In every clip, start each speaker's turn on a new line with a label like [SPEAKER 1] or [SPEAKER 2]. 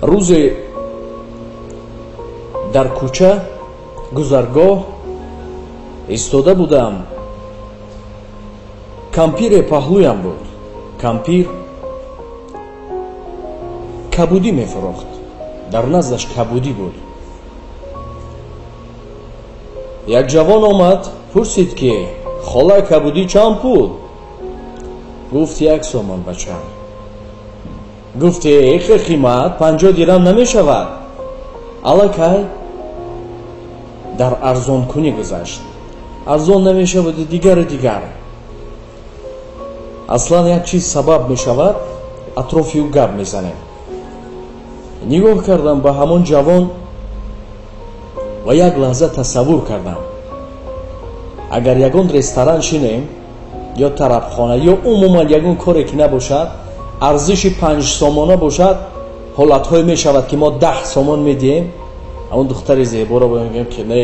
[SPEAKER 1] Рӯзе дар кӯча гузаргоҳ истода будам. Кампире паҳлӯям буд. Кампир кабудӣ мефурохт. Дар наздаш кабудӣ буд. Як ҷавон омад, пурсид ки хола, кабудӣ чанд пул? Гуфт 1 сомон бачам. Гуфт эхе қимат, 50 дирам намешавад. Аллакай дар арзонкунӣ гузашт. Арзон намешавад дигару дигар. Аслан як чиз сабаб мешавад, атрофи ӯ гап мезанем. Нигоҳ кардам ба ҳамон ҷавон ва як лаҳза тасаввур кардам. Агар ягон ресторан шинем ё тарабхона ё умуман ягон коре ки набошад, арзиши 5 сомона бошад, ҳолатҳое мешавад ки мо 10 сомон медиҳем, ҳамон духтари зеборо мегӯем ки не,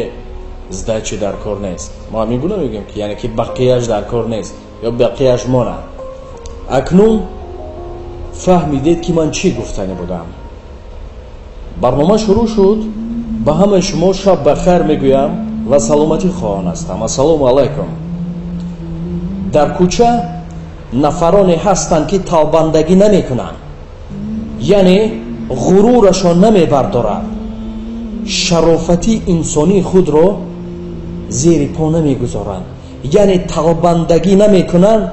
[SPEAKER 1] сдачи дар кор нест. Мо ҳамин гуна мегӯем ки яъне ки бақияш дар кор нест ё бақияш монад. Акнун фаҳмидед ки ман чӣ гуфтанӣ будам. Барнома шурӯъ шуд. Ба ҳамаи шумо шаб ба хайр мегӯям ва саломатӣ хоҳон ҳастам. Ассалому алайкум. Дар кӯча нафароне ҳастанд ки талбандагӣ намекунанд, яъне ғурурашон намебардорад, шарофати инсонии худро зери по намегузоранд, яъне талбандагӣ намекунанд.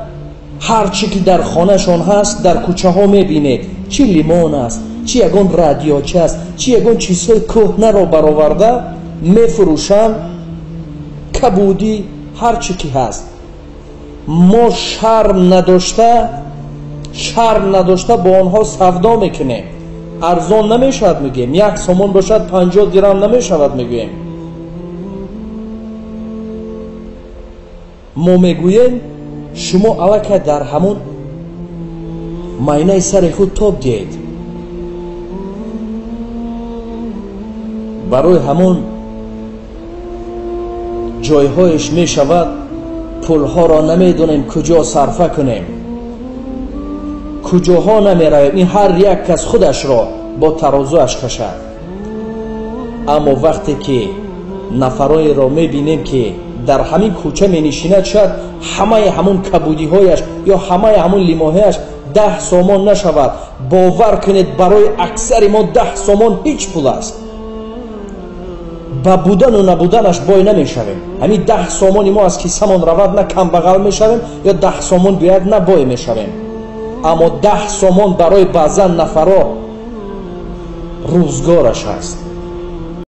[SPEAKER 1] Ҳар чӣ ки дар хонашон ҳаст дар кӯчаҳо мебинед, чӣ лимон аст, чӣ ягон радиоча аст, чӣ ягон чизҳои кӯҳнаро бароварда мефурӯшанд, кабудӣ, ҳар чӣ ки ҳаст. Мо шарм надошта бо онҳо савдо мекунем. Арзон намешавад мегӯем, 1 сомон бошад 50 дирам намешавад мегӯем. Мо мегӯем шумо аллакай дар ҳамон майнаи сари худ тоб диҳед. Барои ҳамон ҷойҳоеш мешавад пулҳоро намедонем куҷо сарфа кунем, куҷоҳо намеравем. Ин ҳар як кас худашро бо тарозуаш кашад. Аммо вақте ки нафароеро мебинем ки дар ҳамин кӯча менишинад, шояд ҳамаи ҳамон кабудиҳояш ё ҳамаи ҳамон лимоҳояш 10 сомон нашавад. Бовар кунед, барои аксари мо 10 сомон ҳеҷ пул аст. Ба будану набуданаш бой намешавем. Ҳамин 10 сомони мо аз кисамон равад, на камбағал мешавем, ё 10 сомон биёяд, на бой мешавем. Аммо 10 сомон барои баъзан нафаро рӯзгораш аст.